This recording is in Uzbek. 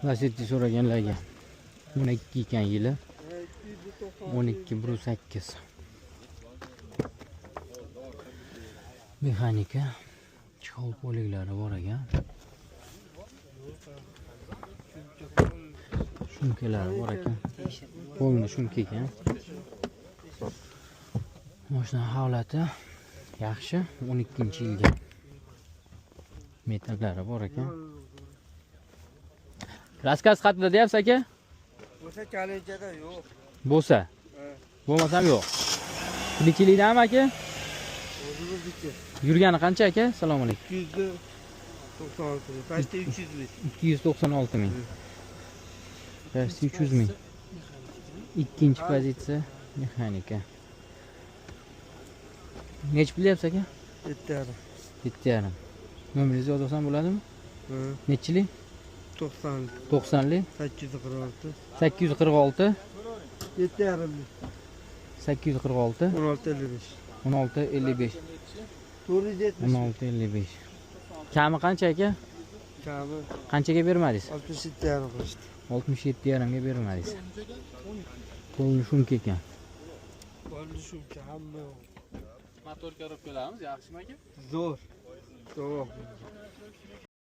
Lacetti so'raganlarga 12 ekan yili. 12 108. Mexanika chol poliklari bor ekan. Shumkalari bor ekan. Polni shumka ekan. Mashina holati yaxshi, 12-yilga. Metallari bor ekan. Raskaz qatida deyapsiz aka? Bo'lsa kalinchada yo'q. Bo'lsa. Bo'lmasam yo'q. Nechilikdanmi aka? O'zimizniki. Yurgani qancha aka? Assalomu alaykum. 296 ming. Почти 300 ming. 296 ming. Почти 300 ming. Ikkinchi pozitsiya mexanika. Nechi pul deyapsiz aka? 7,5. 7,5. Nomeringizni yozib olsam bo'ladimi? Nechilik? 90. 90lik. 846. 846. 7,5 ming. 846. 16,55. 16,55. 470. 16,55. Kami qancha aka? Kami Qanchaga bermadingiz? 67,5 qilishdi. 67,5 ga bermadingiz. Polni shumka ekan. Polni shumka hamma. Motor korobkalarimiz yaxshimi aka? Zo'r. Zo'r.